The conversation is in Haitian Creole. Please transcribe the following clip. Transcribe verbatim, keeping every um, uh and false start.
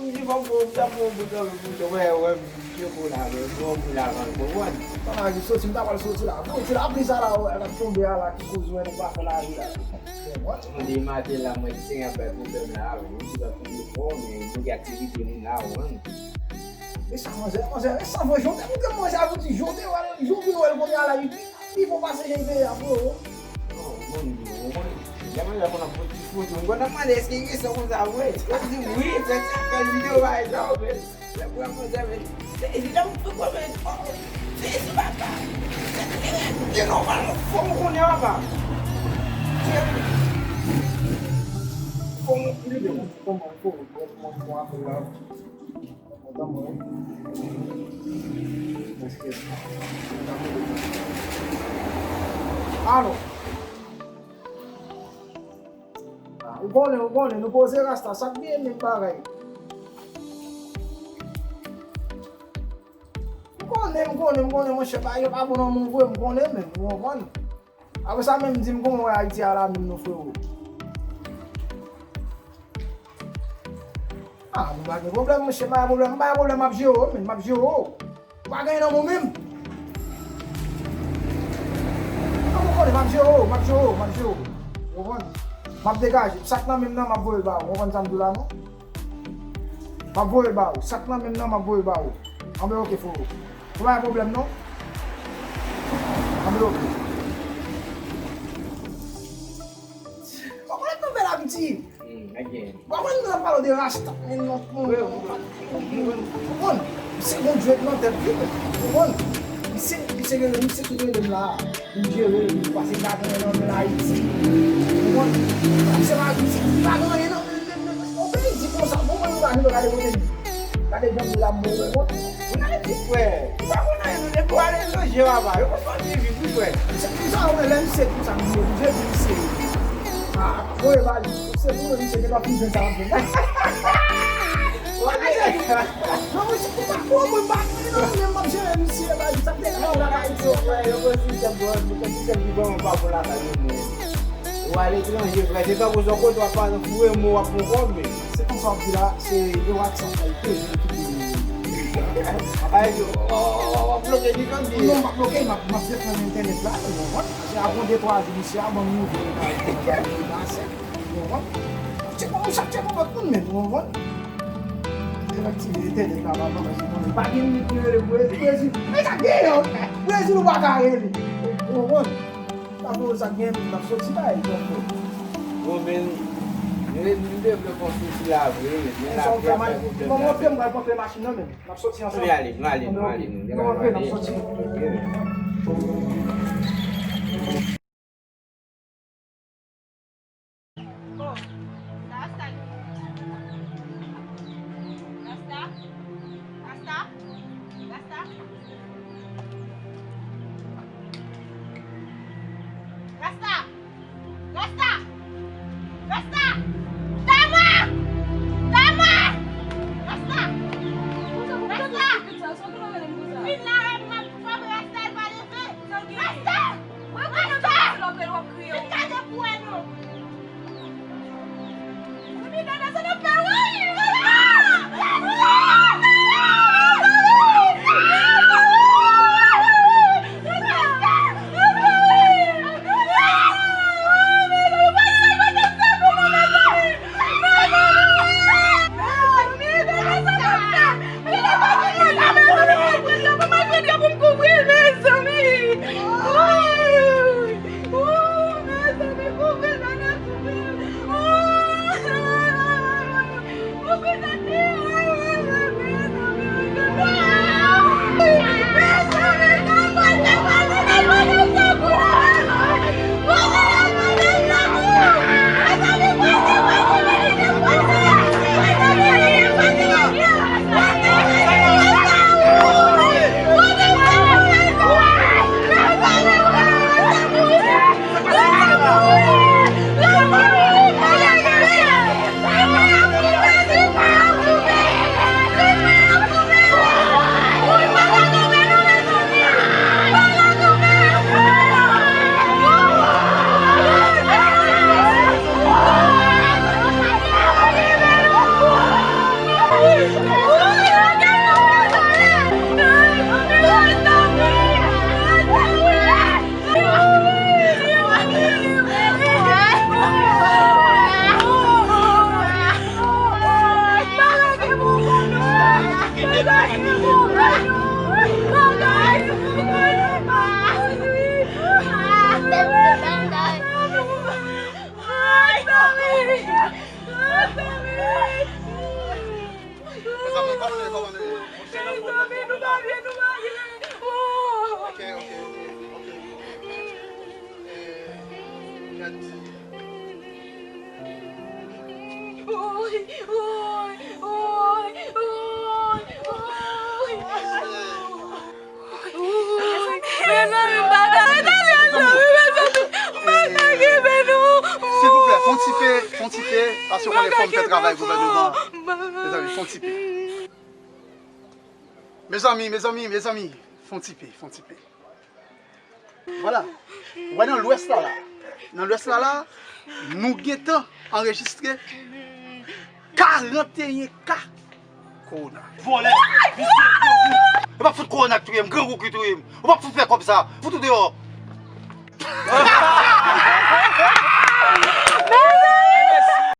m di fò m pran, m ta pran yon bout nan men pou mwen, wè, m chokola, men, pran yon bout avan, w konprann? Sa la, ki soti, m ta pral soti la. Soti la, pli sa la, wè, l ap tonbe a la, ki koze, wè, nou pa fè lavi la. Ou konprann? Mwen, depi maten la, mwen, se yon bay pwoblèm la, wè, nou di la pou nou fò, men, nou gen aktivite, nou la, w konprann? E sa, manzè, manzè, e sa, vre, jan w te montre m manzè a, pou di, jan w te wè l, jan w vin wè l kounye a la, li pi, pi bon pase jan l te ye a, frero. Non, w konn, w konn, lè manzè konn ap pran ti foto, m konn ap mande èske gen san konsa vre. L ap di m wi, fè ti, fè videyo bagay sa yo, men. Lè pou la manzè, men. Se, se lè m fè kòmè, oh, se, se papa. Se, se, se nòmal, fò m konnen papa. Se, fò m, fò m, fò m, fò m, fò m, fò m, fò m, Alo. Ah, ou konnen, ou konnen, nou poze rasta, sa k byen menm bagay. M konnen, m konnen, m konnen, monchè, bagay yo pa bon nan men w vre, m konnen menm, ou konprann? Apre sa menm, di m kòman w wè Ayiti a la menm non, frero. Ah, nou pa gen pwoblèm, monchè, pa gen pwoblèm, pa gen pwoblèm, m ap jere w, menm, m ap jere w. Ou pa gen anyen nan men w menm. An, ou konnen, m ap jere w, m ap jere w, m ap jere w. Ou konprann? M ap degaje. Sa k nan men m nan, m ap voye l ba ou. Ou konprann sa m di w la, non? M ap voye l ba ou. Sa k nan men m nan, m ap voye l ba ou. Anben, oke, frero. Ou pa gen pwoblèm, non? Anben, oke. Ou konnen nou bèl apiti. Hmm, again. Bon, mwen, nou ap pale de rasta, men non, non, non, non, non, non. Bon, misye gon dread nan tèt li, men, bon, misye, misye rele, misye ki rele m la, m jere l, li pase kat an nan men Ayiti. Bon, misye pa, misye pa gen anyen nan men, men, men, men, on peyi di konsa, bon, mwen, nou pa, nou gade kote li. Gade jan m la, bon, bon, bon. Ou nan epi, frè. Ou pa konn anyen, nou depi w ale lonje, papa. Yo konn fè w viv, wi, frè. Se pou sa, wè, lè misye konsa, m di, oblije di misye. Ah, voye ba li. Se pou misye te pa pi jwenn sa, m jwenn. Non, misye, ou pa konprann, m pa konn, non, men m ap jere misye, ba li, sa te la, la, la, yo, frè, yo konn sistèm, bon, yo konn sistèm ki bon, pa bon la, ba yo, men. Ou al etranje, frè, se tankou se yon kote w ap pase foure mo, w ap pran kòb, men. Se konsa w ap di la, se e WhatsApp la, li toujou kite. Ay, w ap bloke li konbyen? Non, m ap bloke, m ap, m ap defann entènèt la, ou konprann? Paske apre de twa jou, misye a ban m nouvèl, pa egzanp, li pase, ou konprann? Tchèk, ou chak tchèk yon lòt moun menm, ou konprann? Deaktive entènèt la, papa, paske konnen pa gen minit li rele pou Brezil. Men sa genyen, Brezil ou pa ka rele. Ou konprann? Sa pou sa gen, n ap soti bay, donk. Bon, men, nou, nou devlope yon sousi la vre, men la vi ap bay pwoblèm la. Bon, montre m, mwen kanpe machin nan, men n ap soti ansanm. Ann ale, nou ale, nou ale, nou. Bon, antre, n ap soti. Bon, sa, sa, sa, sa. Rasta? Rasta? Rasta? Rasta! Rasta! Rasta! Tama! Tama! Rasta! Rasta! Vin la, fò Rasta, l pa leve! Rasta! Rasta! Mezanmi, kòman nou ye, kòman nou ye? Monchè, n ap bon. Ok, ok, ok. E, gad ti. Silvouplè, fè yon ti pe, fè yon ti pe, paske w konnen fò m fè travay gouvènman. Mezanmi, fè yon ti pe. Mezanmi, mezanmi, mezanmi, fè yon ti pe, fè yon ti pe. Vwala. Ou wè nan Lwès la la. Nan Lwès la la, nou gentan anrejistre karanteyen ka kowona. Vòlè, visye, grangou. E p ap fout kowona k touye m, grangou ki touye m. Ou p ap fout fè kòb sa. Fout ou deyò.